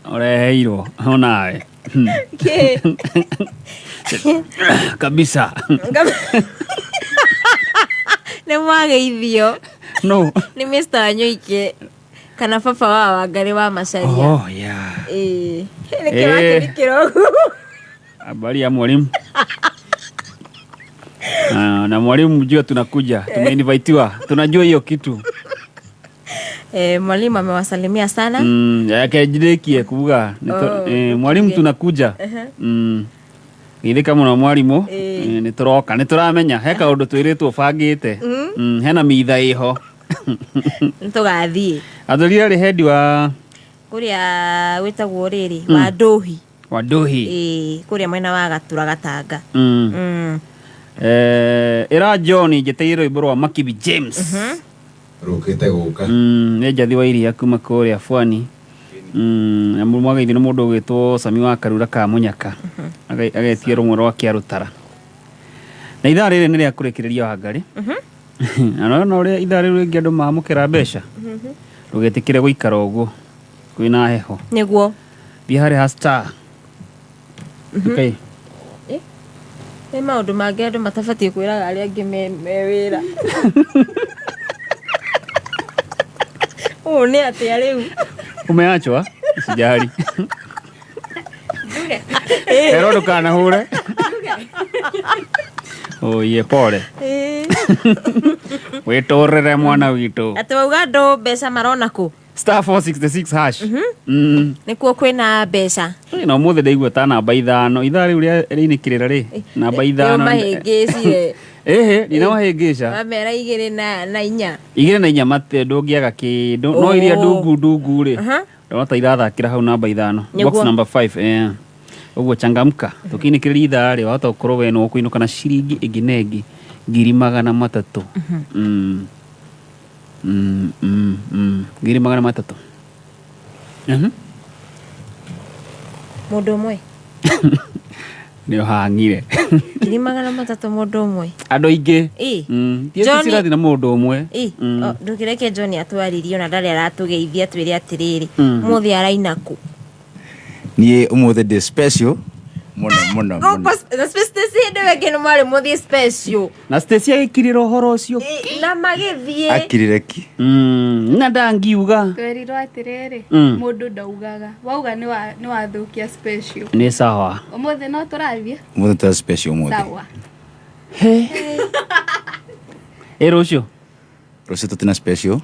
Ũreheirwo onawe. Kĩ? Kabisa. Nĩ mwageithio. No. Nĩ Mr. Wanyoike kana baba wa Wangarĩ wa Macharia. Oh, yeah. Ĩĩ. Nĩkĩ Eh. wakĩrikĩra ũguo? Habari ya mwalimu. Ah, na mwalimu mjua tunakuja, tumeinvitiwa, tunajua hiyo kitu. Eh, mwalimu amewasalimia sana. Yake njirikie kuga Oh, mwalimu tuge. tunakuja. Geithĩka mũno mwarimũ. Ĩĩ. Nĩ tũroka, nĩ tũramenya he kaũndũ twĩrĩtwo bangĩte. Hena mitha ĩho. Nĩ tũgathiĩ. Athuri arĩ hendi wa Kũrĩa gwĩtagwo rĩrĩ wa Ndũhi. Wa Ndũhi. Ĩĩ, kũrĩa mwena wa Gatura Gatanga. Ĩra John njĩtĩire rwĩmbo rwa Makibi James. Rũkĩte gũka. Nĩ njathi wa iria kuma kũrĩa Bwani. Na mwageithi nĩ mũndũ ũgwĩtwo Sami wa Karura ka Mũnyaka. Agetie rũmwe rwa Kĩarũtara. Na ithaa rĩrĩ nĩ rĩa kũrĩkĩrĩria Wangarĩ. Na nĩwona ũrĩa ithaa rĩu rĩngĩ andũ mamũkĩra mbeca. Ndũgetĩkĩre gũikara ũguo kwĩna heho. Nĩguo. Thiĩ harĩa ha star. Okay. Nĩ maũndũ mangĩ andũ matabatiĩ kwĩraga arĩa angĩ me wĩra. Ũũ nĩ atĩa rĩu? Umeachwa? Usijali. Ero ndũkanahũre. Oye, pole. Wĩtũrĩre mwana witũ. Atĩ wauga andũ mbeca marona kũ? Star 466 hash. Nĩkuo kwĩna mbeca. Na ũmũthĩ ndaigua ta namba ithano. Ithaa rĩu rĩa rĩinĩkĩrĩra rĩ. Namba ithano. Nĩũmahĩngĩcire. Ĩhĩ, ndinamahĩngĩca. Wamera igĩrĩ na inya. Igĩrĩ na inya mate ndũngĩaga kĩndũ. No iria ndungu ndungu rĩ. Ndona ta irathakĩra hau namba ithano. Nĩguo. Box number 5. Ũguo changamka. Tũkĩinĩkĩrĩria ithaa rĩ, wahota gũkorwo we nĩwe ũkũinũka na ciringi ĩngĩ na ĩngĩ 300,000. 300,000. Mũndũ ũmwe. Nĩ ũhang'ire. 300,000 mũndũ ũmwe. Andũ aingĩ. Ĩ. Ti Johnny- cirathi na mũndũ ũmwe. Ĩ, o, ndũkĩreke John atwarĩrie ona ndarĩ aratũgeithia twĩre atĩrĩrĩ, mũthĩ araina kũ? Niĩ ũmũthĩ ndĩ special mũno mũno mũno. Stacy hĩndĩ ĩyo ĩngĩ nĩ mwarĩ mũthiĩ special. Na Stacy agĩkirĩra ũhoro ũcio. Ĩ, na magĩthiĩ. Akirire ki. Na ndangiuga. Twerirwo atĩrĩrĩ, mũndũ ndaugaga. Wauga nĩ wathũkia special. Nĩ sawa. Ũmũthĩ no tũrathiĩ? Ũmũthĩ tũra special ũmũthĩ. Sawa. He. Ĩ rũciũ? Rũciũ tũtina special.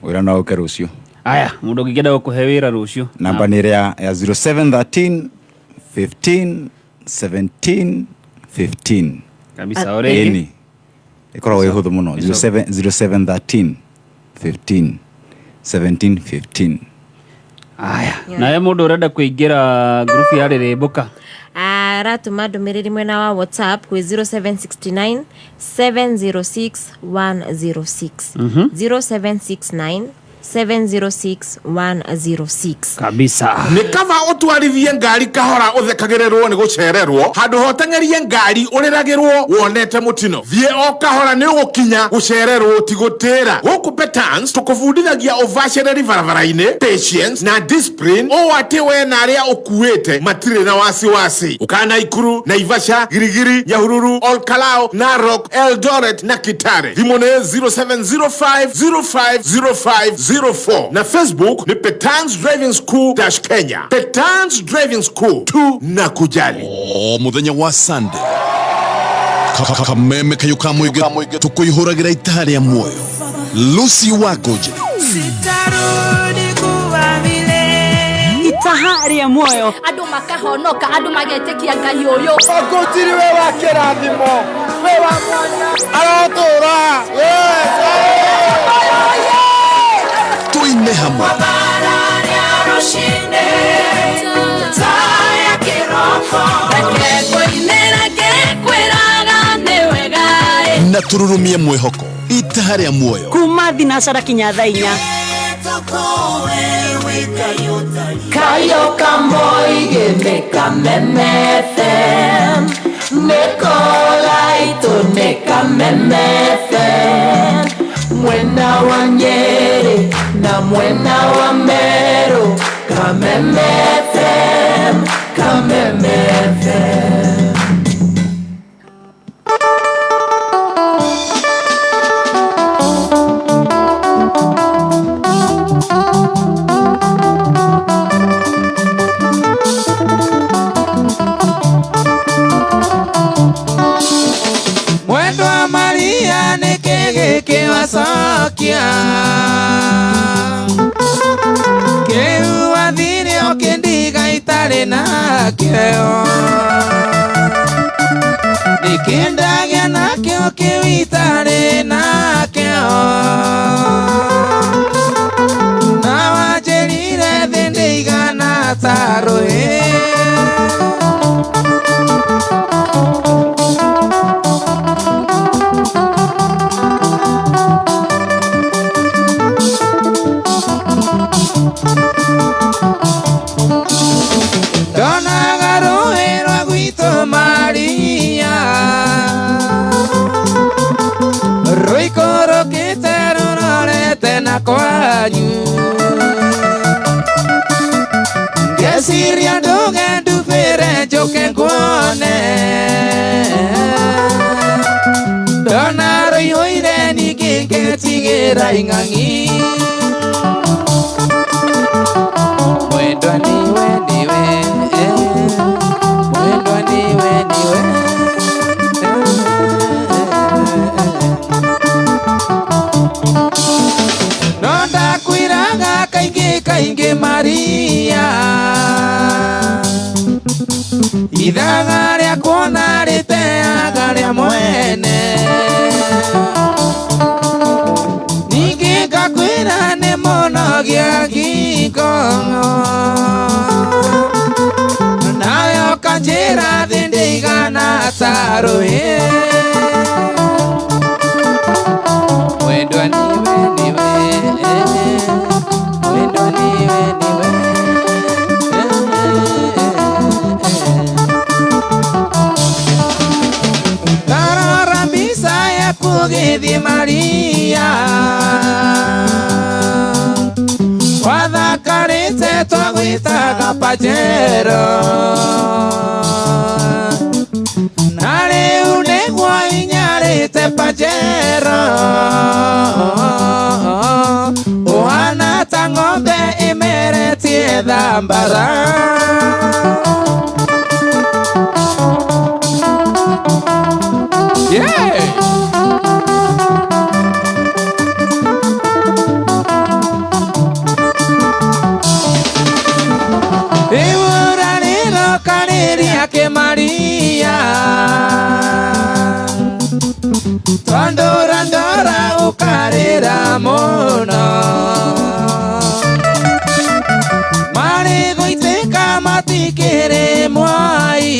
Wĩra no ũke rũciũ. Aya, mũndũ ũngĩkĩenda gũkũhe wĩra rũciũ. Namba nĩ ĩrĩa ya 0713 15 17 15. Kabisa, o rĩngĩ. Ĩni. Ĩkoragwo ĩ hũthũ mũno. 0713 15 17 15. Aya, nawe mũndũ ũrenda kũingĩra ngurubu ya Rĩrĩmbũka. Aratũma ndũmĩrĩri mwena wa WhatsApp kwĩ 0769 706 106. 0769 706 106. Kabisa. Nĩ kaba ũtwarithie ngari kahora ũthekagĩrĩrwo nĩ gũcererwo handũ ha ũteng'erie ngari ũrĩragĩrwo wonete mũtino. Thiĩ o kahora nĩ ũgũkinya gũcererwo ti gũtĩra. Gũkũ Petans tũkũbundithagia ũbacĩrĩri barabara-inĩ, patience na discipline ũũ atĩ we na arĩa ũkuĩte matirĩ na wasiwasi. Ũka Naikuru, Naivasha, Girigiri, Nyahururu, Olkalou, Narok, Eldoret na Kitale. Thimũ nĩ 0705 05 05 04 na Facebook ni Petans Driving School dash Kenya. Petans Driving School tu na kujali. O muthenya wa Sunday kameme kayo ka mũingĩ tũkũihũragĩra itaha rĩa muoyo Lucy Wangũnjĩrĩ. Sitarudi kuwa vile. Itaha rĩa muoyo. Andũ makahonoka, andũ magetĩkia Ngai ũyũ. Wangũnjĩrĩ we wa kĩrathimo, we wa mwanya. Arotũra. Tuine hamwe. Na tururumie mwĩhoko itaha rĩa muoyo. Kuma thinacara kinya thaa inya. Kayo kamoige kameme FM. Niko laito ne kameme FM. Mwena wa Nyeri na mwena wa Meru, Kameme FM, Kameme FM. Mwendwa Maria nĩkĩ gĩkĩ wacokia kĩu wathire ũkĩndiga itarĩ nakĩo nĩkĩ ndagĩa nakĩo kĩu itarĩ nakĩo na wanjĩrire thĩ ndĩigana ta rũĩ. Ndonaga rũĩ rwa gwitũ Maria rũikũrũkĩte rũrorete na kwanyu ngeciria nduge ndubĩre njũke nguone ndona rũihũire ningĩ ngetigĩra ing'ang'i. Mwendwa niwe niwe, mwendwa niwe niwe, no ndakwĩraga kaingĩ kaingĩ Maria ithaga rĩa kuona rĩteaga rĩa mwene ningĩ ngakwĩra nĩ mũnogia ngingo nawe ũkanjĩra thĩ ndĩigana ta rũĩ. Mwendwa niwe niwe, mwendwa niwe niwe, ndarora mbica yaku ũgĩthiĩ Maria wathakarĩte twagwĩtaga Pajero na rĩu nĩguo inyarĩte Pajero ũhana ta ng'ombe ĩmeretie thambara. Yeah! Ibura rĩroka rĩrĩake Maria twandora ndora ũkarĩra mũno marĩ gũitĩka matikĩrĩ mwai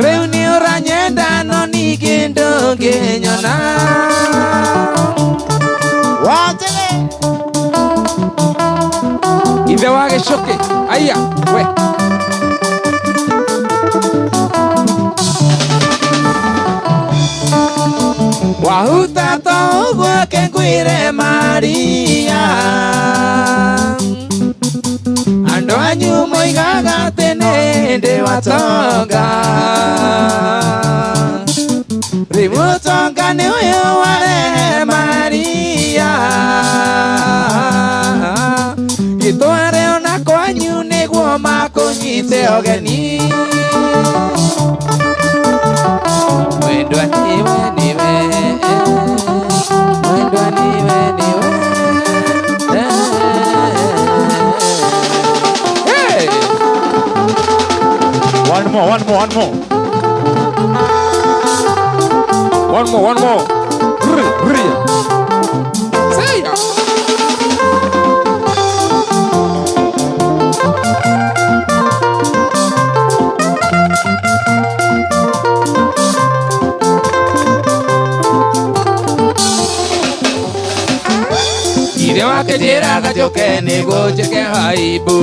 rĩu nĩ ũranyenda no ningĩ ndũngĩnyona. Wanjĩrĩ Ithe wa gĩcũkĩ aya we wahuta to ũguo kĩngwĩre Maria andũ anyu moigaga atĩ nĩ ndĩ watonga rĩu ũtonga nĩ ũyũ warehe Maria gĩtware ona kwanyu nĩguo makũnyite ũgeni. Mwendwa niwe niwe, mwendwa niwe niwe. Hey! One more, one more, one more. One more, one more. Hurry, hurry. Say ya. Ithe wake njĩraga njũke nĩguo njĩke haibu.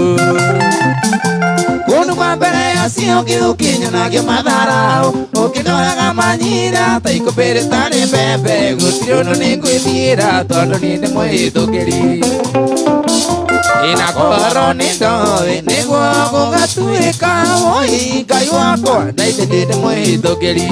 Unuma mbere acio ũngĩ ũkĩnyonagia matharau ũkĩndoraga manyira ta ikũmbĩrĩ tarĩ mbembe gũtirĩ ũndũ nĩngwĩthiĩra tondũ niĩ ndĩ mwĩhĩtũkĩri inakorwo nĩ ndoĩ nĩguo gũgatuĩka woi Ngai wakwa na ithe ndĩ mwĩhĩtũkĩri.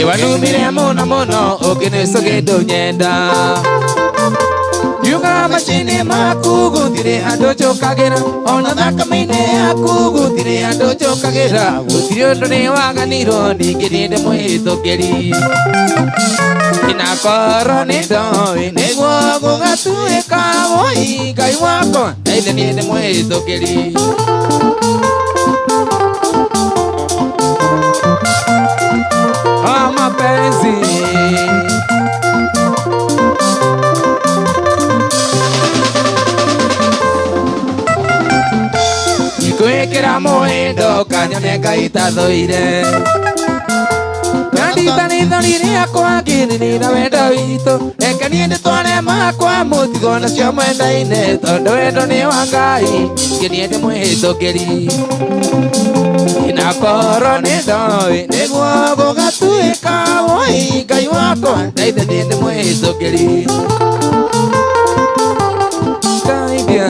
Iwanumire mũno mũno ũngĩnĩcũgĩ ndũnyenda yuga macini maku gũtirĩ andũ njũkagĩra ona thakame-inĩ yaku gũtirĩ andũ njũkagĩra gũtirĩ ũndũ nĩ waganirwo ningĩ niĩ ndĩ mwĩhĩtũkĩri inakorwo nĩ ndoĩ nĩguo gũgatuĩka woi Ngai wakwa na ithe niĩ ndĩ mwĩhĩtũkĩri. Mapenzi ikwikira muhindo kanyone Ngai tathuire ndandita ritho rĩakwa ngĩrĩrĩra wendo witũ reke niĩ ndĩtware makwa mũtigo nacio mwendaine tondũ wendo nĩ wa Ngai ningĩ niĩ ndĩ mwĩhĩtũkĩri inakorwo nĩ ndoĩ nĩguo gũgatuĩka woi Ngai wakwa na ithe niĩ ndĩ mwĩhĩtũkĩri. Ndeithia.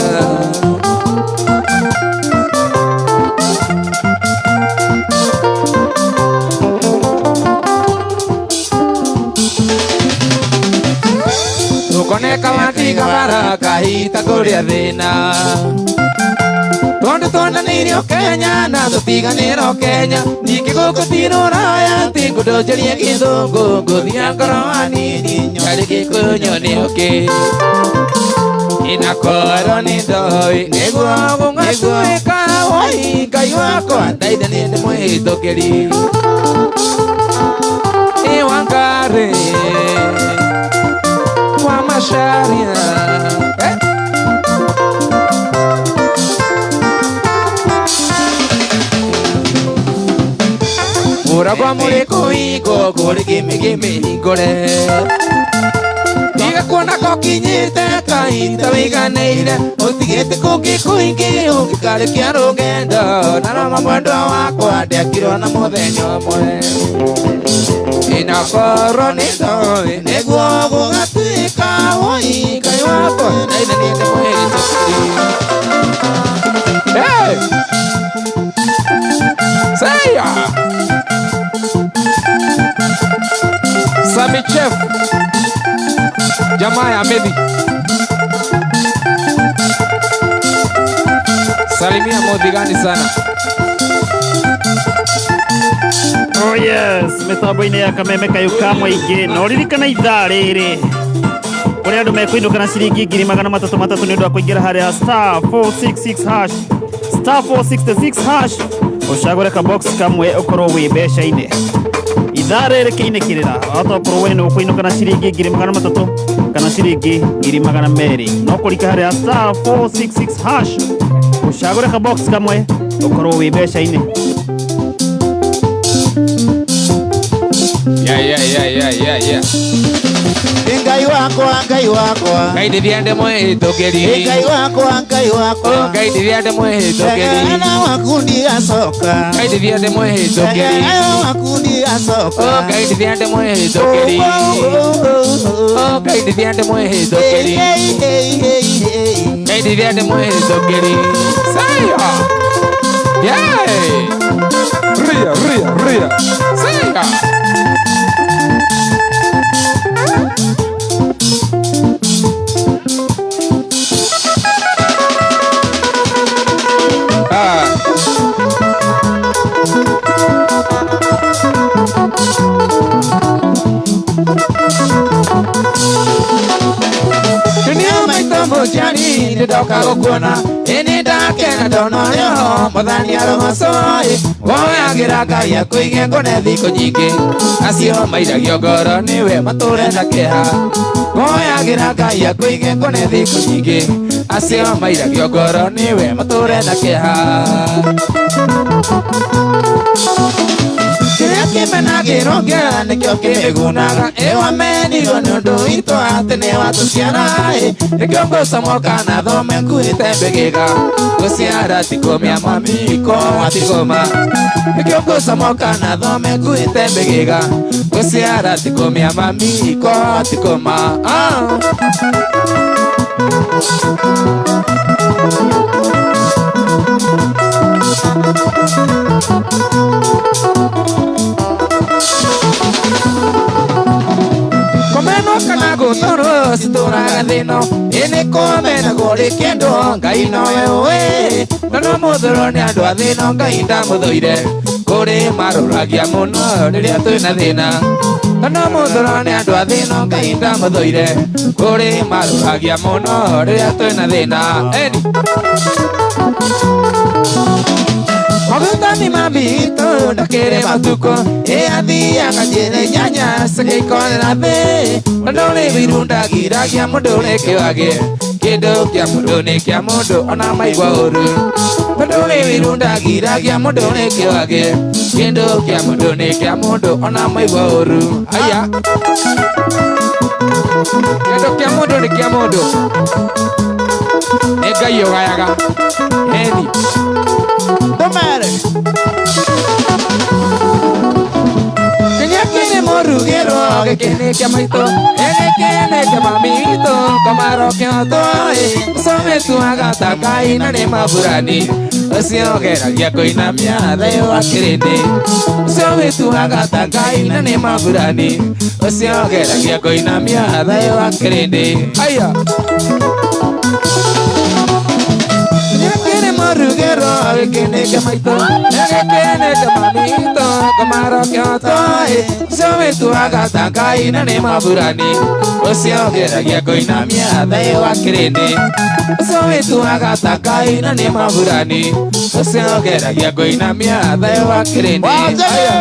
Tukoneka watiga baraka hita kũrĩa thĩna tondu twonanĩirio Kenya na tũtiganĩrwo Kenya ningĩ gũkũ ti rũraya ti ngũndũnjĩrie gĩthũngũ ngũthiĩ ngoro hanini nyarĩ Gĩkũyũ nyone ũkĩ inakorwo nĩ ndoĩ nĩguo gũgatuĩka woi Ngai wakwa ndaithe niĩ ndĩ mwĩhĩtũkĩri ĩ Wangari wa Macharia. Muragwa muri kũhingwo kũrĩ gĩmĩgĩmĩhingũre tiga kuona kokinyĩte kahinda wĩiganĩire ũtigĩte kũngĩ kũingĩ ũngĩkarĩkia rũgendo na roma mwendwa wakwa ndekirwo na mũthenya ũmwe inakorwo nĩ ndoĩ nĩguo gũgatuĩka woi Ngai wakwa na ithe niĩ ndĩ mwĩhĩtũkĩri. Hey! Say ya! Sami Chef, jamaa ya Medi, salimia Mothigani sana. Oh yes, mĩtambo-inĩ ya kameme kayũ ka mũingĩ na ũririkana ithaa rĩrĩ kũrĩa andũ mekũinũka na ciringi 300,000 nĩ ũndũ wa kũingĩra harĩa star 466 hash star 466 hash ũcagũre ka box kamwe ũkorwo wĩ mbeca-inĩ. Ithaa rĩrĩ kĩinĩkĩrĩra wahota gũkorwo we nĩ ũkũinũka na ciringi 300,000 kana ciringi 200,000 no kũrika harĩa star 466 hash ũcagũre ka box kamwe ũkorwo wĩ mbeca-inĩ. Yeah, yeah, yeah, yeah, yeah, yeah. Ngai wakwa, Ngai wakwa. Ngai ndithia ndĩ mwĩhĩtũkĩri. Ngai wakwa, Ngai wakwa. Ngai ndithia ndĩ mwĩhĩtũkĩri. Ana waku ndigacoka. Ngai ndithia ndĩ mwĩhĩtũkĩri. Ana waku ndigacoka. Ngai ndithia ndĩ mwĩhĩtũkĩri. Ngai ndithia ndĩ mwĩhĩtũkĩri. Ngai ndithia ndĩ mwĩhĩtũkĩri. Say ya. Yeah. Ria, ria, ria. Say ya. Muciari nĩndoka gũkuona ĩ nĩndakena ndona ũrĩ ho Mwathani arogocwo ĩ woyagĩra Ngai akũige ngone thikũ nyingĩ acio mairagio ngoro nĩwe matũre na kĩeha woyagĩra Ngai akũige ngone thikũ nyingĩ Acio mairagio ngoro nĩwe matũre na kĩeha. Kĩrĩa kĩmenagĩrwo ngera nĩkĩo kĩgunaga. Ĩwamenirwo nĩ ũndũ witũ atĩ nĩ watũciara. Nĩkĩo ngũcomoka na thome nguĩte mbĩgĩga. Gũciara ti kũmĩa mami koma ti kũma. Nĩkĩo ngũcomoka na thome nguĩte mbĩgĩga. Gũciara ti kũmĩa mami koma ti kũma. Komeno kana gũtũrwo citũraga thĩno. Ĩnĩ kũmenagwo rĩ kĩndũ Ngai nowe ũĩ. No no mũthũrwo nĩ andũ a thĩno Ngai ndamũthũire. Kũrĩ marũragia mũno rĩrĩa twĩna thĩna. No no mũthũrwo nĩ andũ a thĩno Ngai ndamũthũire. Kũrĩ marũragia mũno rĩrĩa twĩna thĩna. Eni Magutani mabito ndakĩrĩ matukũ. Ĩ athiaga njĩra inyanya cigĩikorera thĩ. Tondũ rĩ wĩiru ndagiragia mũndũ nĩkĩo agĩe. Kĩndũ kĩa mũndũ nĩ kĩa mũndũ ona maigua ũru. Tondũ rĩ wĩiru ndagiragia mũndũ nĩkĩo agĩe. Kĩndũ kĩa mũndũ nĩ kĩa mũndũ ona maigua ũru. Aya. Kĩndũ kĩa mũndũ nĩ kĩa mũndũ. Nĩ Ngai ũgayaga. Eni. Tomere. Kĩrĩa kĩrĩ mũrugĩrwo gĩkĩ nĩ kĩa maitũ. Gĩkĩ nĩ kĩa mami witũ kamaro kĩhoto. Ũcio wĩtuaga ta Ngai na nĩ maburani. Ũcio ũgeragia kũinamia thayũ wa kĩrĩndĩ. Ũcio wĩtuaga ta Ngai na nĩ maburani. Ũcio ũgeragia kũinamia thayũ wa kĩrĩndĩ. Aya. Rugero gĩkĩ nĩ kĩa maitũ. Gĩkĩ nĩ kĩa mami witũ kamaro kĩhoto. Ũcio wĩtuaga ta Ngai na nĩ maburani. Ũcio ũgeragia kũinamia thayũ wa kĩrĩndĩ. Ũcio wĩtuaga ta Ngai na nĩ maburani. Ũcio ũgeragia kũinamia thayũ wa kĩrĩndĩ. Aya.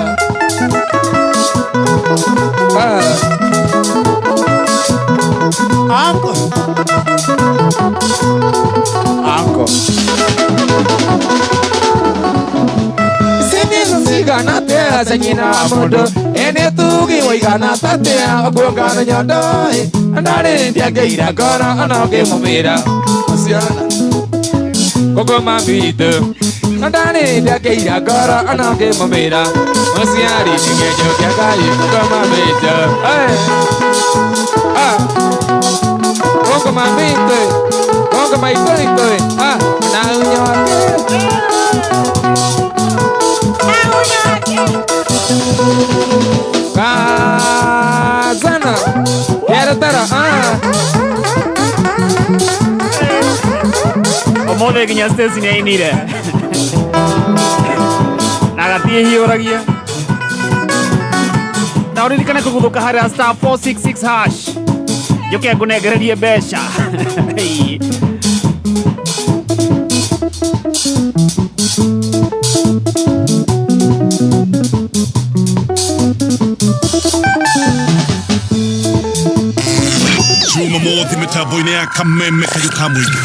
Anko. Anko. Sinizo cigana atĩa cia nyina wa mũndũ. Ĩ nĩ tugi waigana atĩa ũkuongana nyondo. Na rĩrĩ ndiangĩira ngoro ona ũngĩmũmĩra. Ciana. Kũkũ mami witũ. Na ndarĩ ndiangĩira ngoro ona ũngĩmũmĩra. Mũciari nĩ kĩndũ kĩa Ngai kũkũ mami witũ. Kũkũ mami witũ. Kũkũ maitũ witũ. Na unyoke. Kazana. Kĩarũtara. Ũmũthĩ nginya Stacy nĩ ainire. Na agathiĩ hiũragia. Na ũririkane kũguthũka harĩa star 466 hash. Njũke ngũnengererie mbeca. Jumamothi mitambo-inĩ ya Kameme Kayũ ka Mũingĩ.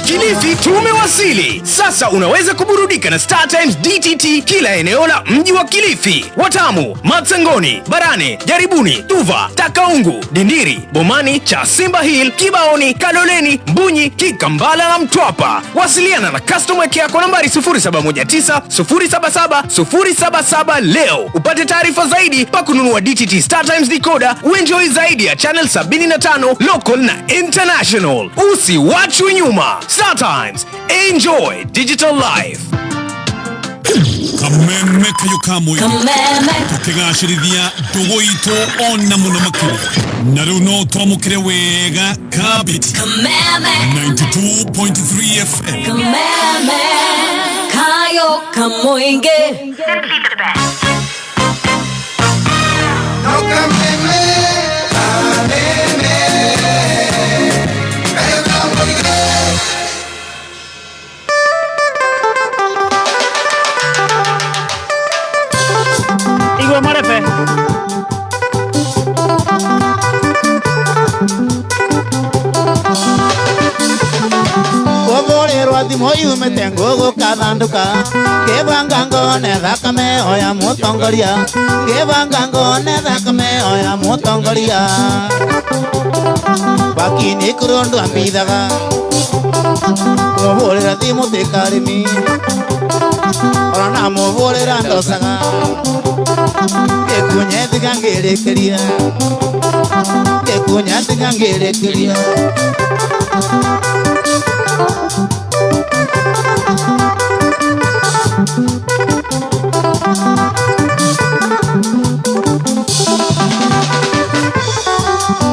Kilifi tumewasili. Sasa unaweza kuburudika na Star Times DTT kila eneo la mji wa Kilifi. Watamu, Matsangoni, Barane, Jaribuni, Tuva, Takaungu, Dindiri, Bomani, cha Simba Hill, Kibaoni, Kaloleni, Mbunyi, Kikambala na Mtwapa. Wasiliana na customer care kwa nambari 0719 077 077 leo. Upate taarifa zaidi pa kununua DTT Star Times decoder, uenjoy zaidi ya channel 75 local na international. Usiwachwe nyuma. Star Times, enjoy digital life. Kameme Kayũ ka Mũingĩ. Tũkĩgacĩrithia ndũgũ itũ ona mũno makĩria. Na rĩu no twamũkĩre wega Kabiti. 92.3 FM. Kameme Kayũ ka Mũingĩ. No kameme, kameme, Kayũ ka Mũingĩ. Igua marebe. Thimo yumĩte ngũgũkathandũka ngĩbanga ngone thakame oya mũtongoria ngĩbanga ngone thakame oya mũtongoria Bakini kũrũndũ ambithaga kũmũhũrĩra thimũ tĩ karĩmi ona namũhũrĩra ndocaga ngĩkunya thiga ngĩrĩkĩria ngĩkunya thiga ngĩrĩkĩria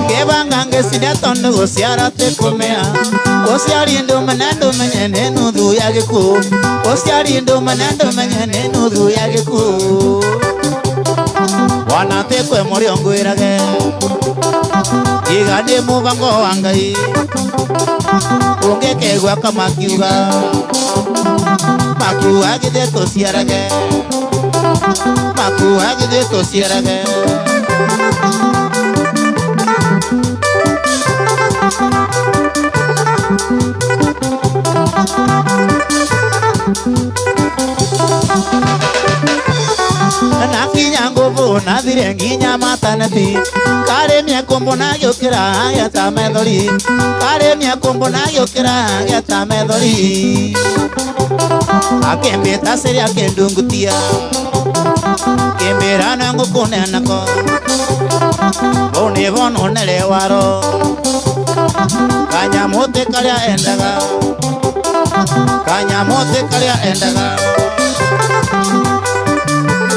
Ngĩbanga ngĩciria tondũ gũciara ti kũmĩa ũciari ndũmene ndũmenye nĩ nuthu ya gĩkuũ ũciari ndũmene ndũmenye nĩ nuthu ya gĩkuũ wana ti kwĩ mũrĩo ngwĩrage iga nĩ mũbango wa Ngai ũngĩkegua kamakiuga makiuga githĩ tũciarage makiuga githĩ tũciarage Nakinya nguvu nathire nginya mataneti karĩmia kũmbũ na gĩũkĩra gĩeta methori karĩmia kũmbũ na gĩũkĩra gĩeta methori akĩmbĩta cĩrĩ akĩndungutia kĩmbĩra na ngũkũnenako vau nĩvo nonere waro kanyamũtĩ karĩa endaga kanyamũtĩ karĩa endaga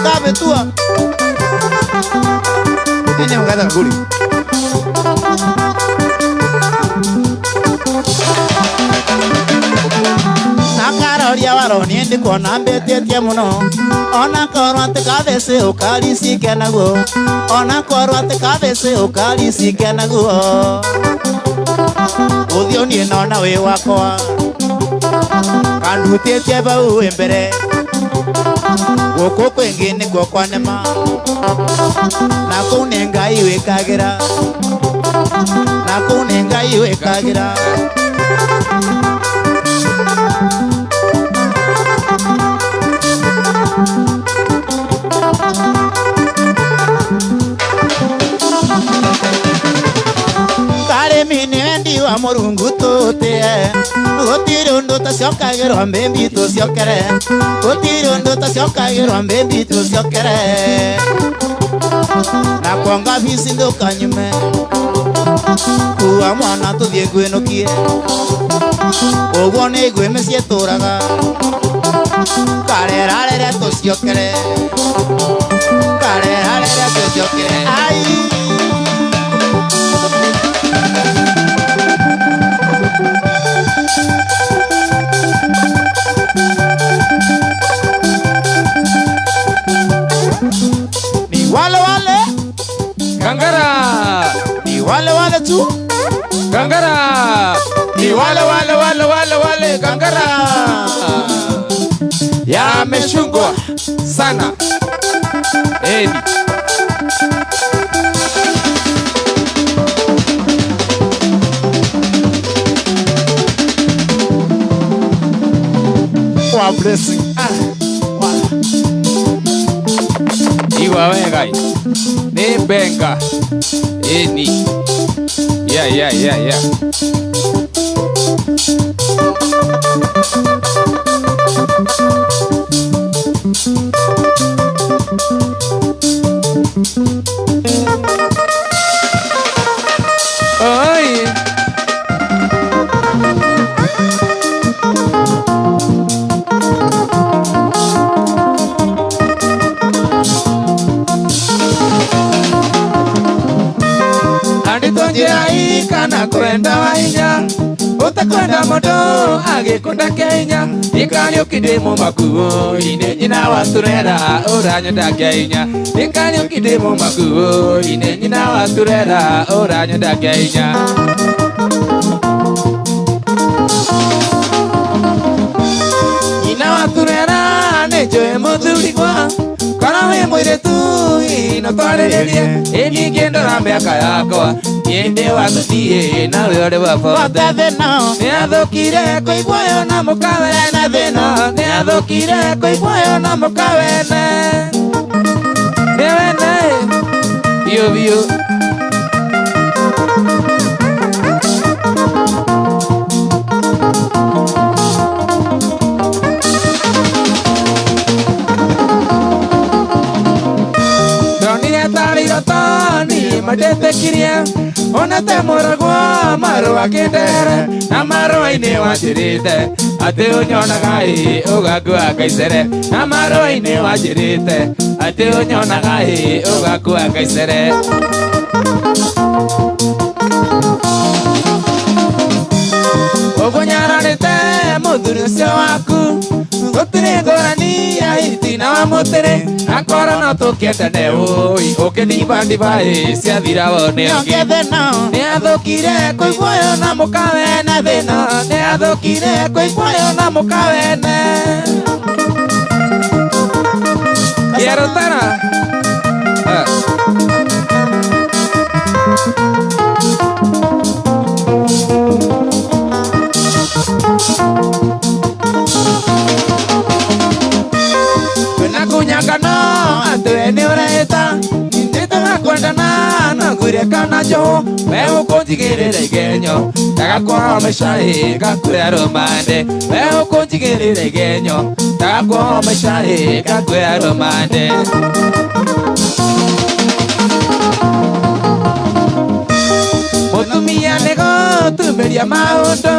Kabetua. Ini mkata nguri. Nakaroria waro niĩ ndikuona mbĩtĩtie mũno ona korwo atĩ katheci ũkaricike naguo ona korwo atĩ katheci ũkaricike naguo ũthiũ niĩ nona wĩ wakwa kandutĩtie bau wĩ mbere gũkũ kwĩngĩ nĩkuo kwa nĩma na kũu nĩ Ngai wĩkagĩra na kũu nĩ Ngai wĩkagĩra Karĩmi nĩ wendi wa Mũrungu tũtĩe gũtirĩ ũndũ tũcokagĩrwo mbĩmbi tũcokere gũtirĩ ũndũ tũcokagĩrwo mbĩmbi tũcokere na kuonga bici ndũkanyume kua mwana tũthiĩ ngwĩnũkie ũguo nĩ ngwĩ mĩciĩ tũraga karerarere tũciokere karerarere tũciokere ai Ni wale wale Gangara Ni wale wale tu Gangara Ni wale wale wale wale wale Gangara Yameshungwa sana Eni Wow, blessing. Igua wega nĩ benga ĩni yeah yeah yeah yeah Oi Andito kana kwenda wainya utakwenda moto agikunda Kenya ikaniukinde mumakuo ine nyina waturera uranyenda Kenya ikaniukinde mumakuo ine nyina waturera uranyenda Kenya nyina waturera nĩnjũĩ mũthuri gwa kana wĩ mũirĩtu no twarĩrĩrie ĩ ningĩ ndora Na mĩaka yakwa niĩ ndĩ wa 38 nawe ũrĩ wa 40 nĩathũkire kũiguayo na mũkawe na thĩna nĩathũkire kũiguayo na mũkawene nĩwene biũ biũ. Madetĩkirie onete mũragwo marũa kĩndere na marũa-inĩ wanjĩrĩte atĩ ũnyonaga ĩ ũgakua ngaicere na marũa-inĩ wanjĩrĩte atĩ ũnyonaga ĩ ũgakua ngaicere. Ũguo nyaranĩte mũthuri ũcio waku gũtirĩ ngũrani ya hiti na wa mũtĩrĩ akorwo no tũkĩendane ũi ũkĩndibandiba ĩ ciathira wone ũngĩ nĩathũkire kũiguayo na mũkawe na thĩna nĩathũkire kũiguayo na mũkawene Kĩarũtara. Kunyangana atĩ nĩ ũreta nĩtũga kwendana no ngwĩre kana njũũ we ũkũnjigĩrĩra igenyo ndagakuoha ĩ ngakuoya rũmande we ũkũnjigĩrĩra igenyo ndagakuoha maica ĩ ngakuoya rũmande. Mũtumia nĩ gũtumĩria maũndũ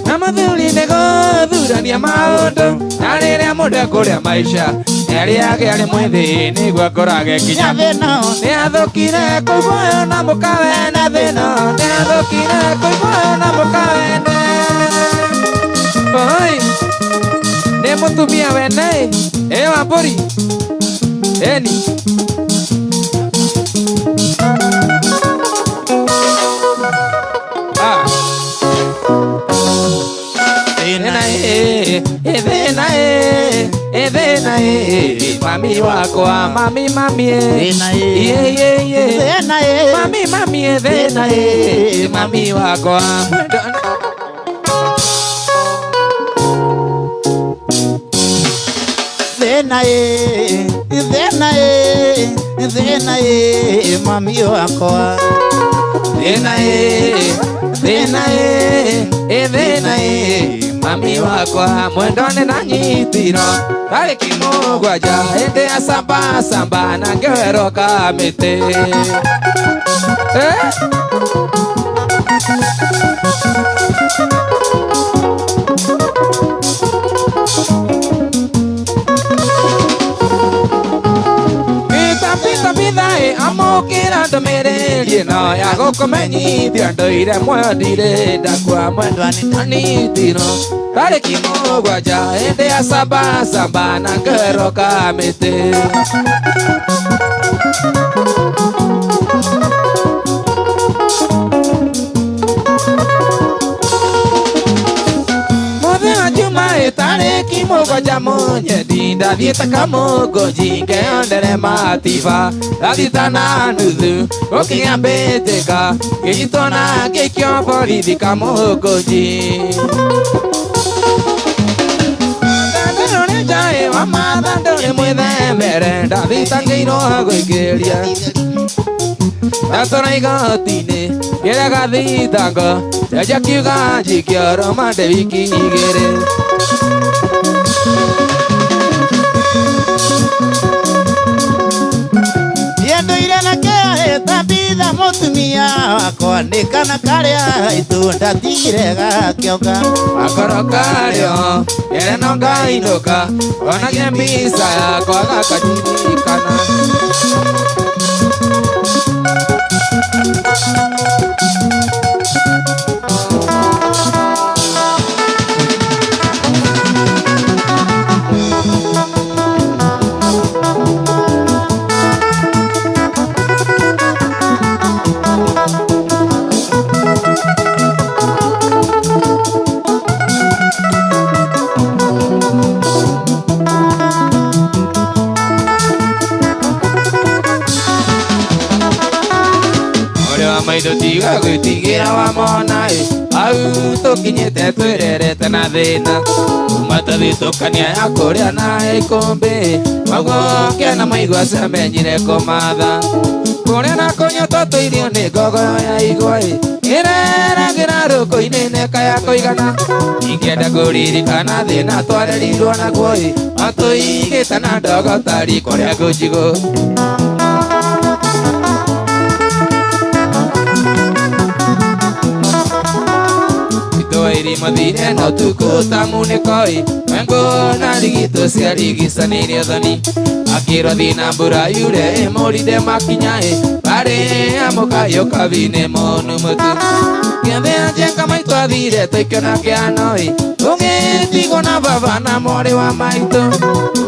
na mũthuri nĩ gũthurania maũndũ na rĩrĩa mũndũ ekũrĩa maica nĩarĩage arĩ mwĩthĩ nĩguo akorage kinya nĩathũkire kũiguayo na mũkawe na thĩna nĩathũkire kũiguayo na mũkawene oi nĩ mũtumia wene ĩ wa mbũri ĩni. Mami wakwa mami mami ye ye ye mami mami thĩna ĩ mami wakwa thĩna ĩ thĩna ĩ thĩna ĩ mami wakwa thĩna ĩ thĩna ĩ thĩna ĩ mami wakwa mwendone na nyitirwo tarĩki mũgwanja hĩndĩ ya samba samba na ngĩoherwo kamĩtĩ. Pita ĩ amũkĩra ndũmĩrĩri ĩno ya gũkũmenyithia ndũire muoyo ndirĩ ndakua mwendwa nĩnyitirwo tarĩki mũgwanja hĩndĩ ya samba samba na ngĩoherwo kamĩtĩ. Tarĩki mũgwanja mũnyendi ndathiĩte kamũgũnji ngeyonere matiba ndathita na nuthu gũkinya mbĩtĩka ngĩnyitwo na ngĩikio borithi kamũgũnji. Thandũrũ nĩ njaĩ wa mathandũrĩ mwĩthemere ndathitangĩirwo gũikĩria ndatũra igoti-inĩ ngĩrega thitango njaji akiuga njikio rũmande wiki igĩrĩ. Nduire na kĩahĩta mũtumia wakwa nĩ kana karĩa itunda ndatigire gakĩoka akoro karĩo ere no ngainũka onagie mbica yakwa gakaririkana. Mwarĩ wa maitũ tiga gwĩtigĩra wamona ĩ au tũkinyĩte twĩrerete na thĩna kuma tũthitũkania ya kũrĩa na ĩkũmbĩ maguo kĩana maigua ciamenyire kũmatha kũrĩa na kũnyua tũtũirio nĩ ngogoyo ya igwa ĩ ĩreragĩra rũkũ-inĩ neka ya kũigana ingĩenda kũririkana thĩna twarerirwo naguo ĩ matũigĩte na ndogo ta riko rĩa ngũnjigũ. Mathire na ũtukũ ta munĩko ĩ Mengo na rigito ciarigicanĩirie thoni akĩrwo thiĩ na mbura yure ĩmũrinde makinya ĩ barĩ amũkayũ kabinĩ mũnu mũtu gĩathĩ anjenga maitũ athire tũikĩona kĩano ĩ ũgĩtigwo na baba na mwarĩ wa maitũ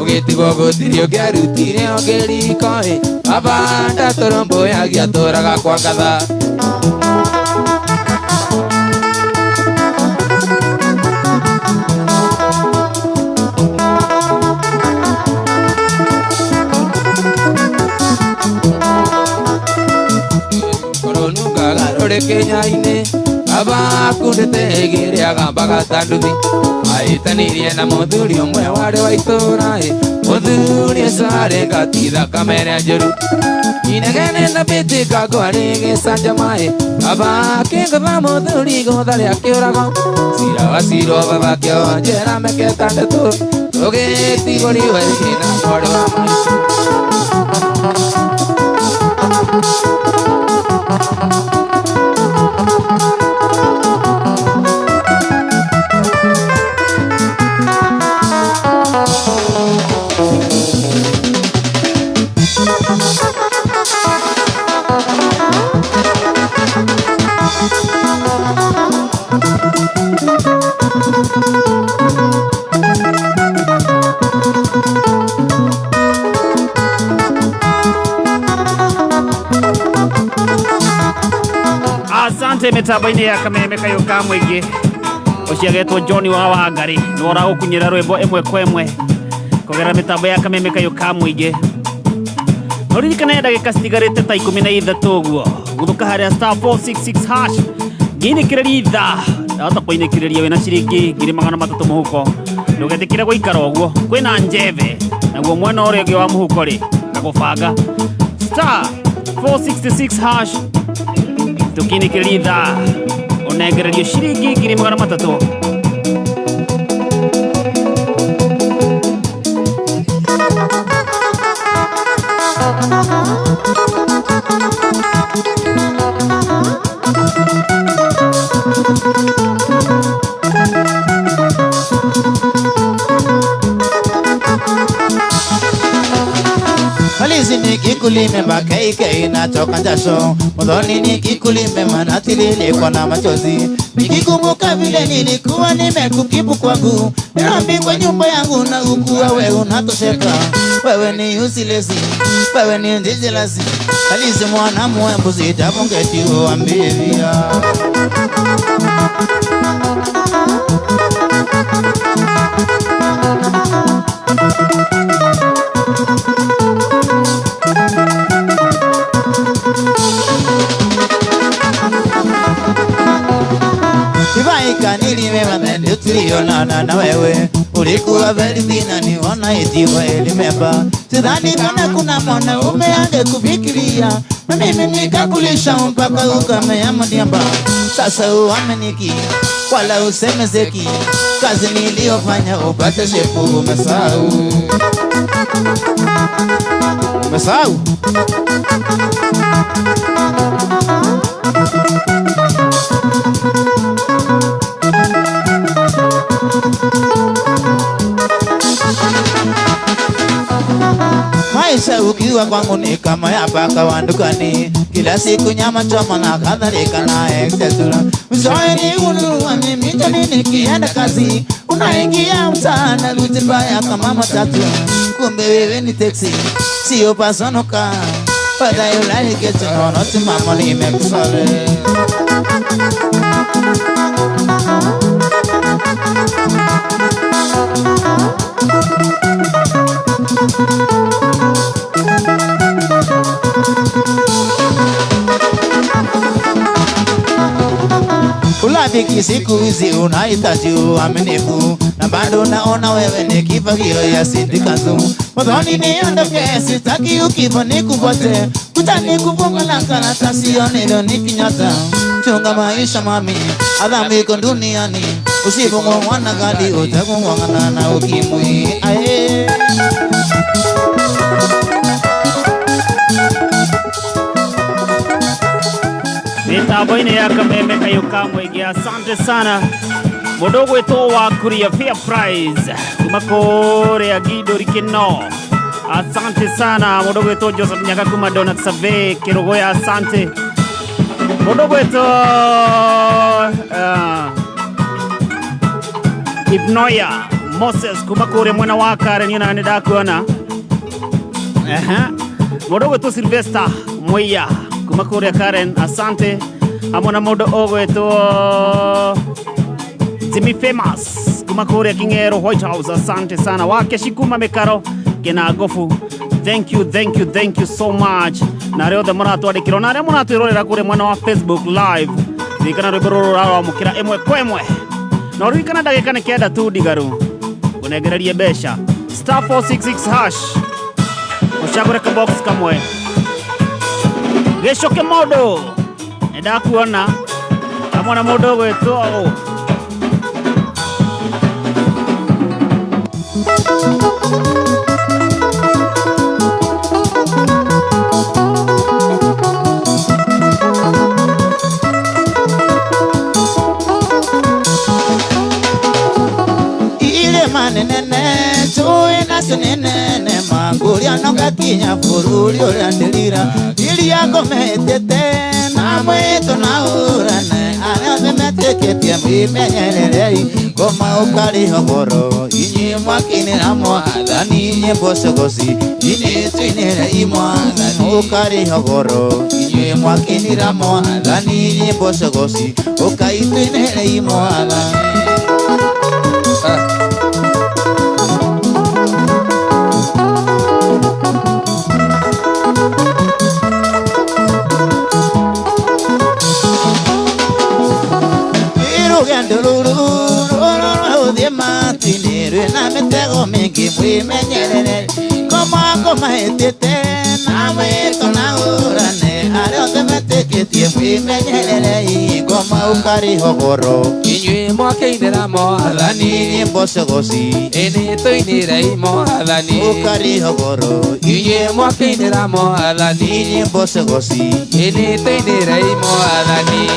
ũgĩtigwo gũtirĩ ũngĩarutire ũngĩ riko ĩ baba ndatũrũmbũyagia atũraga kwa ngatha. Rũrĩ Kenya-inĩ baba akundĩte igĩrĩ agambaga ta nduthi ahĩtanirie na mũthuri ũmwe warĩ wa itũũra ĩ mũthuri ũcio arĩ ngati thakame ĩrĩa njũru inegene na mbĩtĩka ngwarĩ gĩcanjama ĩ baba akĩngũtha mũthuri igũtha rĩa kĩũrago cira wacirwo baba akĩohwo njera mĩaka ĩtandatũ tũgĩtigwo riũa na mwarĩ wa maitũ. Asante mitambo-inĩ ya kameme kayũ ka mũingĩ ũcio agetwo John wa Wangari nĩwe ũragũkunyĩra rwĩmbo ĩmwe kwa ĩmwe kũgerera mĩtambo ya kameme kayũ ka mũingĩ. No ririkane ndagĩka citigarĩte ta 13 ũguo guthũka harĩa star 466 hash ngĩinĩkĩrĩria ithaa ndahota kũinĩkĩrĩria wĩna ciringi 300 mũhuko ndũgetĩkĩre gũikara ũguo kwĩna njeve naguo mwena ũrĩa ũngĩ wa mũhuko rĩ ngagũbanga star 466 hash tukinikĩrĩria ithaa ũnengererio ciringi 300. Halisi nikikulime makaike inatoka jasho mudhoni nikikulime manatiririkwa na machozi nikikumbuka vile nilikuwa nimekukipu kwangu nirambi kwa nyumba yangu na ukuwa wewe unatosheka wewe ni usilezi wewe ni ndijelasi halisi mwana mwembuzi tabongeti uambia. Tulionana na wewe ulikuwa very thin na niona itiwa elimeba sidhani kana kuna mwanaume angekufikiria na mimi nikakulisha mpaka ukamea mdiamba. Sasa uaminiki wala usemezeki kazi niliyofanya upate shepu umesahau umesahau. Maisha ukiwa kwangu ni kama ya paka wa dukani, kila siku nyama choma na kadhalika na etc. Mzoeni ununua mimi jani nikienda kazi, unaingia mtaani ruti mbaya kama matatu, kumbe wewe ni taxi, sio personal car. Whether you like it or not, mama nimekusare. Urafiki siku hizi unahitaji uaminifu, na bado naona wewe ni kifagio ya sindikazu. Mwadhani niondoke, sitaki ukifo nikufuate, kutani kufunga na karatasi onilo nikinyata. Chunga maisha mami, adhabu iko duniani, usipong'ong'ana gadi utakung'ang'ana na ukimwi. Aye. Mitambo-inĩ ya Kameme kayũ ka mũingĩ, asante sana mũndũ ũgwĩtwo wa Kuria Fair Prize kuma kũrĩa Gindũri Kĩno, asante sana mũndũ ũgwĩtwo Joseph Nyaga kuma Donald Survey Kĩrũgũya, asante mũndũ ũgwĩtwo Ibnoya Moses kuma kũrĩa mwena wa Karen, niĩ na nĩ ndakuona. Mũndũ ũgwĩtwo Sylvester Muiya kuma kũrĩa Karen, asante hamwe na mũndũ ũgwĩtwo Jimmy Famous kuma kũrĩa King'ero White House, asante sana Wakeshi kuma Mĩkaro Kĩnangobu, thank you, thank you, thank you so much na arĩa othe mũratwandĩkĩra na arĩa mũratwĩrorera kũrĩa mwena wa Facebook live, ririkana rwĩmbo rũrũ rũramũkĩra ĩmwe kwa ĩmwe na ũririkana ndagĩka nĩ 9 tu ndigaru ũnengererie mbeca star 466 hash ũcagũre kabox kamwe gĩcoke mũndũ nĩ ndakuona hamwe na mũndũ ũgwĩtwo ũũ. Ile manene tuwe nacio nĩ nene mangũria no gakinya bũrũri ũrĩa ndĩrira iria ngometete na mwĩtũ na ũrane arĩa othe metĩkĩtie mwĩmenyererei ngoma ũkarĩho goro inyuĩ mwakinĩra mwathani nyĩmbo cogoci inyuĩ tũinĩrei mwathani ũkarĩho goro inyuĩ mwakinĩra mwathani nyĩmbo cogoci ũkai tũinĩrei mwathani. Na mitego mingi mwimenyerere ngoma ngomaĩtĩte na mwĩtũ na ũrane arĩa othe metĩkĩtie mwimenyererei ngoma ũkarĩho goro inyuĩ mwakĩinĩra mwathani nyĩmbo cogoci ĩnĩ tũinĩrei mwathani ũkarĩho goro inyuĩ mwakĩinĩra mwathani nyĩmbo cogoci ĩnĩ tũinĩrei mwathani.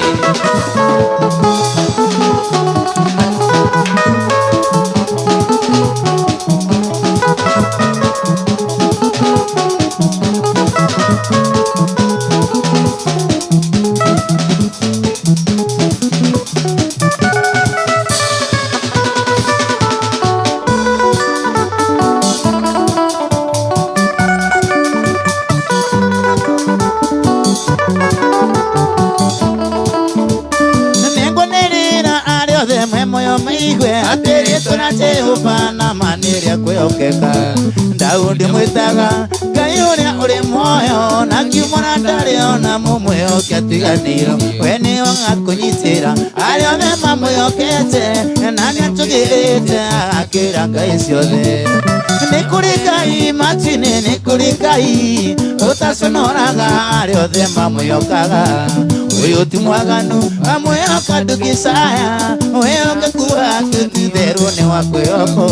Jehova na manĩrĩa kwĩhokeka Daudi mwĩtaga Ngai ũrĩa ũrĩ muoyo na kiumũra ndarĩ ona mũmwĩhoke atiganĩirwo we nĩwe agakũnyitĩra arĩa othe mamwĩhokete na nĩatũgĩrĩte agakĩra ngai ciothe nĩ kũrĩ Ngai matu-inĩ nĩ kũrĩ Ngai ũtaconoraga arĩa othe mamwĩhokaga ũyũ ti mwaganu amwĩhoka ndũngĩcaya wĩhokeku wake ti-itherũ nĩ wa kwĩhokwo.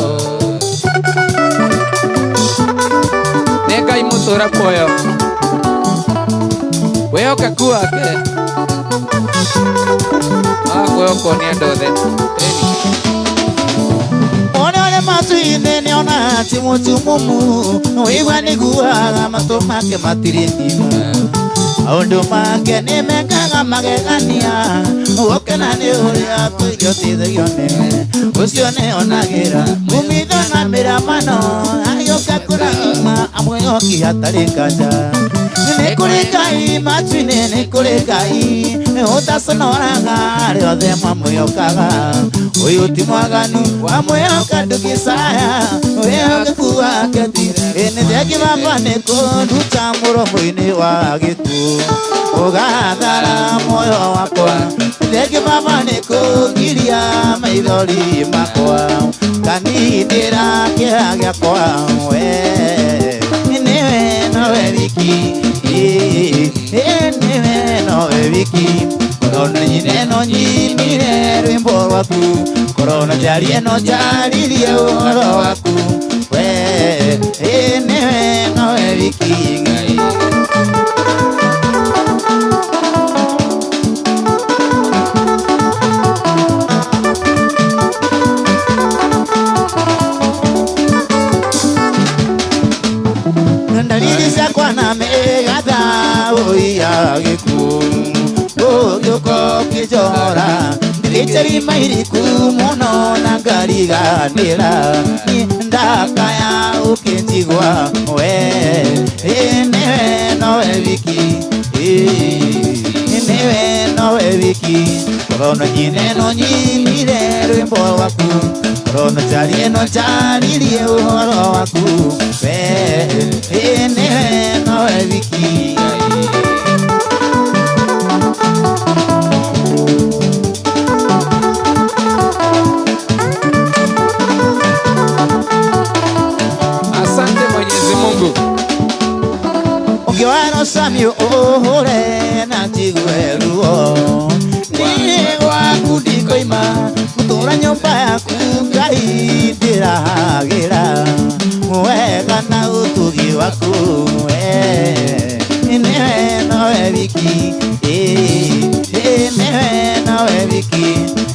Nĩ Ngai mũtũra muoyo wĩhokeku wake wa kwĩhokwo nĩ andũ othe. Ũrĩa ũrĩ matu-inĩ nĩonaga ti mũtumumu ũigua nĩguaga matũ make matirĩ thimo maũndũ make nĩmekaga magegania gũkena nĩ ũrĩa kũirio ũteithagio nĩwe ũcio nĩonagĩra umitho na mĩramano agĩũka kũrathima amwĩhoki hatarĩ nganja nĩ kũrĩ Ngai matu-inĩ nĩ kũrĩ Ngai ũtaconoraga arĩa othe mamwĩhokaga ũyũ ti mwaganu wamwĩhoka ndũngĩcaya wĩhokeku wake ti nĩ thengi baba nĩ kũnduta mũromo-inĩ wa gĩkuũ ũgathara muoyo wakwa. Rĩngĩ baba nĩ kũgiria maithori makwa kanindĩra kĩeha gĩakwa we nĩwe nowe wiki nĩwe nowe wiki korona nyine no nyinire rwĩmbo rwaku korona njarie no njaririe ũhoro waku we nĩwe nowe wiki Ngai. Ndalili ciakwa na mĩgatha ũiya gĩkuũ ũgĩũka ũkĩnjohora ndĩrĩte mairiku mũno na ngariganĩra ndakaya ũkĩnjigua we nĩwe nowe wiki nĩwe nowe wiki korona nyine no nyinire rwĩmbo rwaku korona njarie no njaririe ũhoro waku we nĩwe nowe wiki. Asante Mwenyezi Mungu. Ũngĩwara ũcamio ũhũre na njigue ruo niĩ gwaku ndikoima gũtũra nyũmba yaku Ngai ndĩrahagĩra wega na ũtugi waku nĩwe nowe wiki nĩwe nowe wiki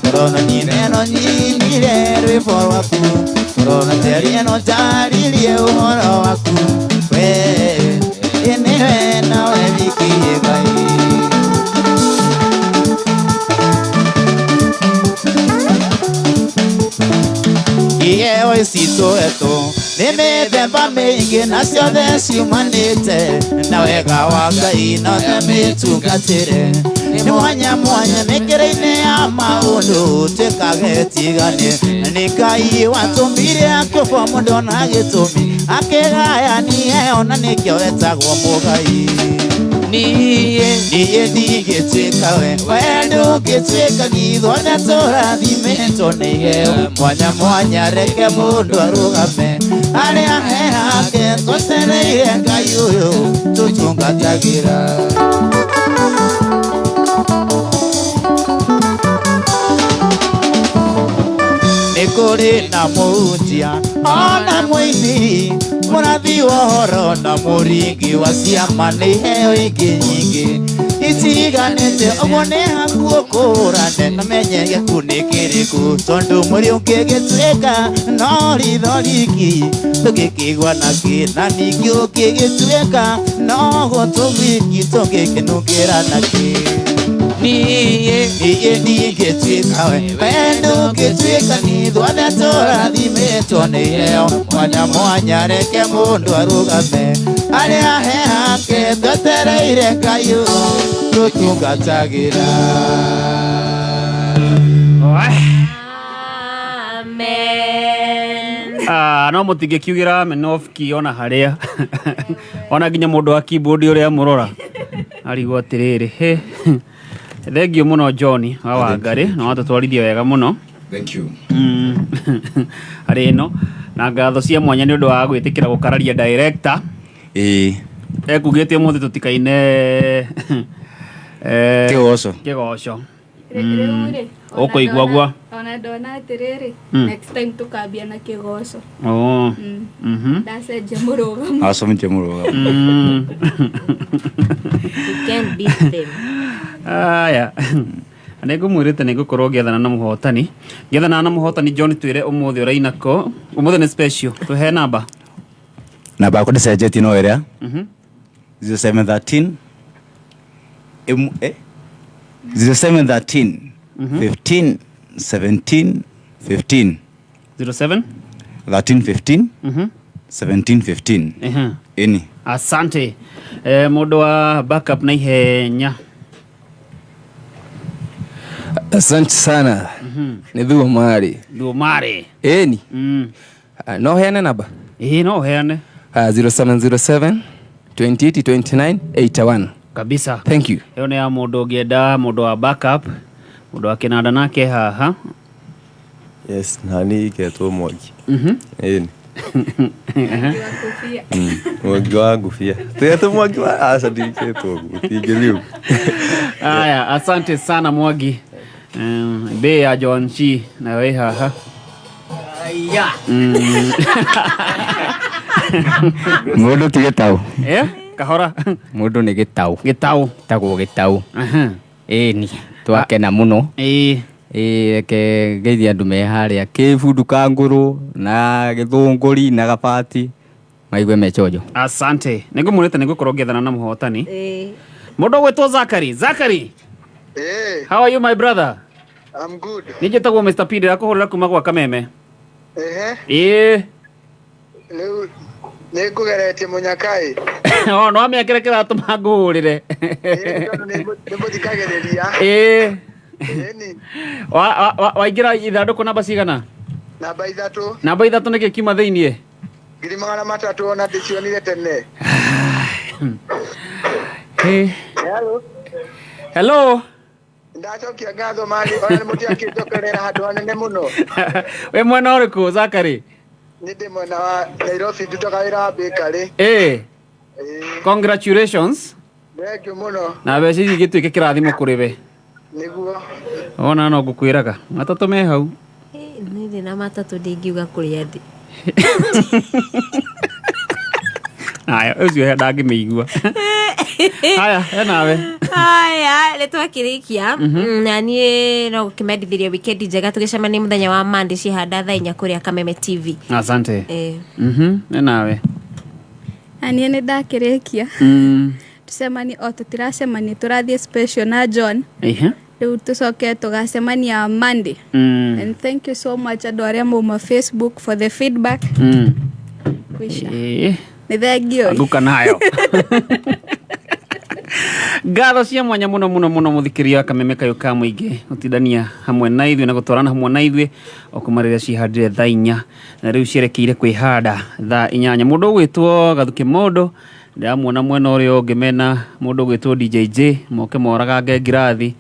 korona nyine no nyinire rwĩmbo rwaku korona njarie no njaririe ũhoro waku we nĩwe nowe wiki Ngai. Iheo ici twetwo nĩ mĩthemba mĩingĩ na ciothe ciumanĩte na wega wa Ngai na othe mĩtungatĩre nĩ mwanya mwanya mĩkĩre-inĩ ya maũndũ twĩkage tigane na nĩ Ngai watũmbire akĩũmba mũndũ na gĩtũmi akĩgayanie ona nĩkĩo etagwo mũgai. Niĩ ndingĩtuĩka we we ndũngĩtuĩka ithuothe tũrathimĩtwo nĩ iheo mwanya mwanya reke mũndũ arũgame harĩa he hake twetereire Ngai ũyũ tũtungatagĩra. Nĩ kũrĩ na mũhunjia ona mũini mũrathi wa ũhoro na mũringi wa ciama nĩ iheo ingĩ nyingĩ itiganĩte ũguo nĩ haku ũkũrane na menye gĩaku nĩ kĩrĩkũ tondũ mwĩrĩ ũngĩgĩtuĩka no ritho riki tũngĩkĩigua nakĩ na ningĩ ũngĩgĩtuĩka no gũtũ gwiki tũngĩkĩnungĩra nakĩ. Niĩ ndingĩtuĩka we we ndũngĩtuĩka ithuothe tũrathimĩtwo nĩ iheo mwanya mwanya reke mũndũ arũgame harĩa he hake twetereire Ngai ũyũ tũtungatagĩra. Amen. No mũtingĩkiugĩra Amenofki ona harĩa ona nginya mũndũ wa keyboard ũrĩa mũrora arigwo atĩrĩrĩ he thengio mũno John wa Wangari na watũtwarithia wega mũno. Thank you. Harĩ ĩno na ngatho cia mwanya nĩ ũndũ wa gwĩtĩkĩra gũkararia director. Ĩĩ ekugĩte ũmũthĩ tũtikaine kĩgoco kĩgoco Rĩu rĩ ũkũigua gua ona ndona atĩrĩrĩ next time tũkambia na kĩgoco. Oh. Ndacenjia mũrũgamo. Acometie mũrũgamo. You can't beat them. Aya. Nĩ ngũmwĩrĩte nĩ ngũkorwo ngĩethana na mũhotani. Ngĩethana na mũhotani John twĩre ũmũthĩ ũraina kũ. Ũmũthĩ nĩ special. Tũhe namba. Namba yakwa ndĩcenjetie no ĩrĩa 0713 0713 15 17 15 07 13 15 17 15. Ĩni. Asante. Mũndũ wa backup na ihenya. Asante sana. Nĩ Thuo Mari. Thuo Mari. Ĩni. No heane namba? Ĩĩ no heane. 0707 28 29 81. Kabisa. Thank you. Ĩyo nĩ ya mũndũ ũngĩenda mũndũ wa backup. Mũndũ wa kĩnanda nake haha. Yes, nani iketwo Mwangi. Ĩni. Mwangi wa ngubia. Tigetwo Mwangi wa aca ndiketwo ũguo, tingĩthiĩ ũguo. Aya, asante sana Mwangi. Bei ya John Chi nayo ĩ haha. Mũndũ ti gĩtaũ. Eh, kahora. Mũndũ nĩ gĩtaũ. Gĩtaũ. Tagwo gĩtaũ. Ĩni, twakena mũno. Ĩĩ. Ĩĩ, reke ngeithie andũ me harĩa kĩbundu kangũrũ na gĩthũngũri na gabati maigue me chonjo. Asante. Nĩngũmwĩrĩte nĩngũkorwo ngĩethana na mũhotani. Mũndũ ũgwĩtwo Zakari. Zakari. How are you my brother? I'm good. Niĩ njĩtagwo Mr. P ndĩrakũhũrĩra kuma gwa Kameme. Ehe, Ĩĩ. rĩu nĩ ngũgeretie mũnyakai. O no amĩakĩre kĩratũma ngũhũrĩre. Nĩ mũthikagĩrĩria. Ĩĩ. Ĩni, Waingĩra ithandũkũ namba cigana? namba 3. Namba 3 nĩkĩ kiuma thĩiniĩ? 300,000 ona ndĩcionire tene. Hey. Hello. Hello. Ndacokia ngatho mani ona nĩ mũtiakĩnjokerera handũ hanene mũno. Wĩ mwena ũrĩkũ Zakari? Nĩ ndĩ mwena wa Nairobi ndutaga wĩra wa bakery. Ĩĩ. Congratulations. Thank you mũno. Na mbeca ici igĩtuĩke kĩrathimo kũrĩ we. Nĩguo. Wona no ngũkwĩraga. Matatũ me hau. Niĩ ndĩ na matatũ ndingiuga kũrĩa ndĩ. Aya, ũcio ndangĩmĩigua. Haya, he nawe. Haya, nĩ twakĩrĩkia. Na niĩ no gũkĩmendithĩria wikendi njega tũgĩcemania mũthenya wa Monday cihanda thaa 4 kũrĩa Kameme TV. Asante. Eh. He nawe. Na niĩ nĩ ndakĩrĩkia. Tũcemanie o tũtiracemania tũrathiĩ special na John. Ihe. Rĩu tũcoke tũgacemania Monday. And thank you so much andũ arĩa mauma Facebook for the feedback. Kwisha. Ĩĩ. Nĩ thengio. Anguka nayo. Ngatho cia mwanya muno muno muno muthikiria Kameme kayũ ka mũingĩ gũtindania hamwe na ithuĩ na gũtwarana hamwe na ithuĩ o kuma rĩrĩa cihandire thaa 4 na rĩu cierekeire kwĩhanda thaa 8. Mũndũ ũgwĩtwo Gathuki Mũndũ ndĩramuona mwena ũrĩa ũngĩ mena mũndũ ũgwĩtwo DJJ moke moragange ngirathi.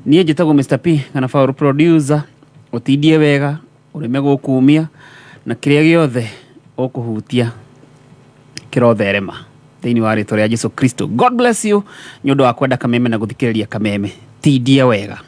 Niĩ njĩtagwo Mr. P kana Faul producer. Ũtindie wega ũrĩme gũkumia na kĩrĩa gĩothe ũkũhutia kĩrotherema thĩinĩ wa rĩtwa rĩa Jesu Kristo. God bless you nĩ ũndũ wa kwenda Kameme na gũthikĩrĩria Kameme. Tindia wega.